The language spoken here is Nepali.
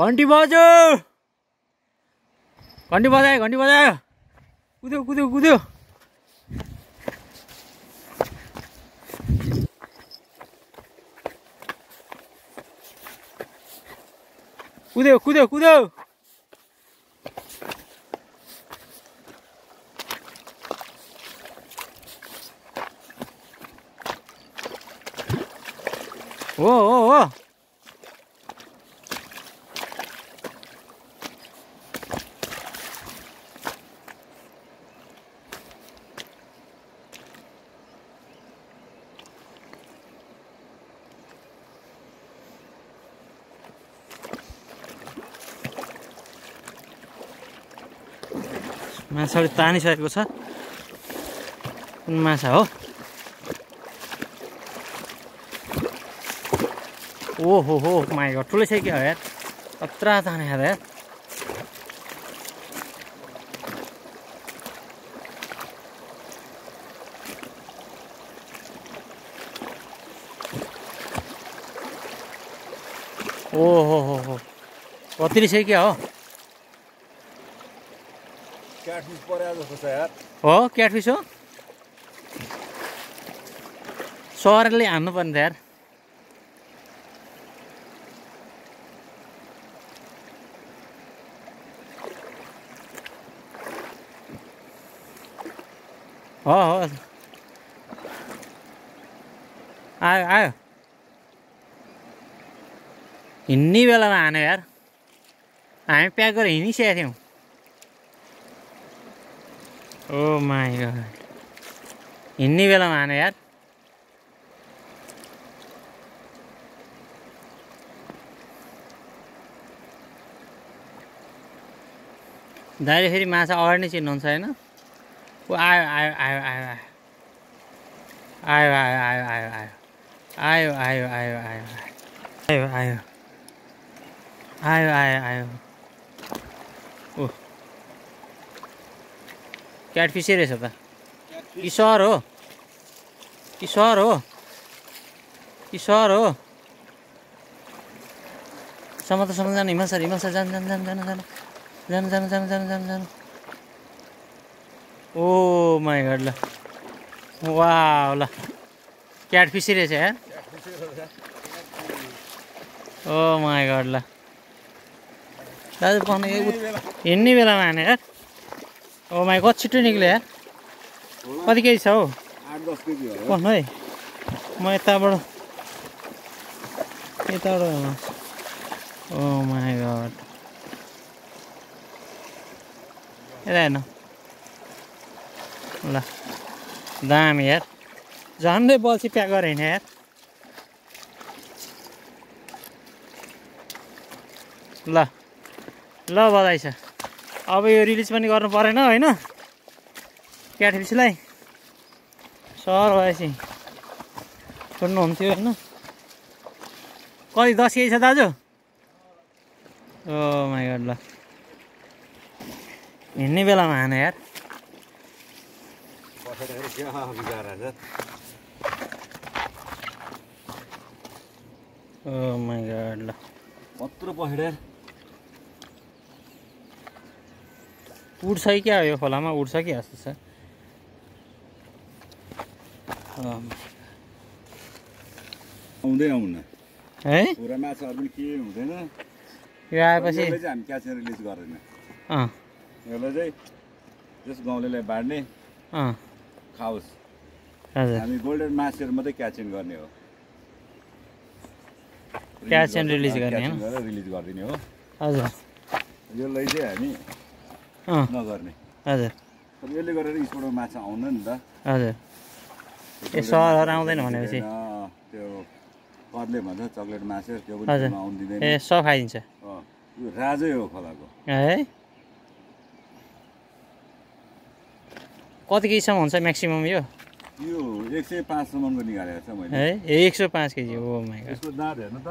घन्टी बज्यो घन्टी बजायो कुद्यो हो माछाले तानिसकेको छ कुन माछा हो ओहो माइ गॉड ठुलै छ क्या हो यार कत्रा ताने यार ओहो कति छ क्या हो क्याटफिस परे जस्तो छ यार हो क्याटफिस हो सरले हान्नु पर्ने यार हो आयो हिँड्ने बेलामा हान्यो यार हामी प्याक गरेर हिँडिसकेका थियौँ ओ माइ गॉड हिँड्ने बेलामा हान्यो यार दाइले फेरि माछा अगाडि नै चिन्नुहुन्छ होइन ओ आयो ओ क्याटफिसै रहेछ त कि सर हो समुद्र जानु हिमाल सर जानु ओ माइ गॉड ल वाह ल क्याटफिसै रहेछ यार ओ माइ गॉड ल दाजु पाउनु हिँड्ने बेलामा हाने यार ओ माइ गॉड छिटो निक्ल्यो यार कति केजी छ हौ 8-10 केजी हो भन्नु है म यताबाट ओ माइ गॉड यता हेर्नु ल दामी यार झन्डै बल्छी प्याक गरेर हिँड्यो यार ल बधाई छ अब यो रिलिज पनि गर्नु परेन होइन क्याटफिसलाई सर भएपछि छोड्नुहुन्थ्यो होइन कति 10 केजी छ दाजु ओ माइ गॉड ल हिँड्ने बेलामा हाने यार ओ माइ गॉड ल कत्रो पखेटा उड्छ कि क्या हो यो खोलामा उड्छ कि जस्तो छ आउँदै आउन है पुरा माछाहरू पनि के हुँदैन यो आएपछि हामी क्याच रिलिज गरेन यसलाई चाहिँ जस गाउँलेलाई बाँड्ने खाओस् हजुर हामी गोल्डन माछाहरू मात्रै क्याच गर्ने हो क्याच एन्ड रिलिज गर्ने हैन रिलिज गरिदिने हो हजुर यसलाई चाहिँ हामी नगर्ने हजुर यसले गरेर स्पोर्टमा माछा आउन नि त हजुर ए सरहरु आउँदैन भनेपछि त्यो कदले भन्छ चकलेट माछा त्यो पनि आउन दिँदैन ए सब खाइदिन्छ यो राजै हो खोलाको है कति केजीसम्म हुन्छ म्याक्सिमम यो 105 सम्मको निकालेको छ मैले है 105 केजी ओ माइ गॉड यसको दाँत हेर्नु त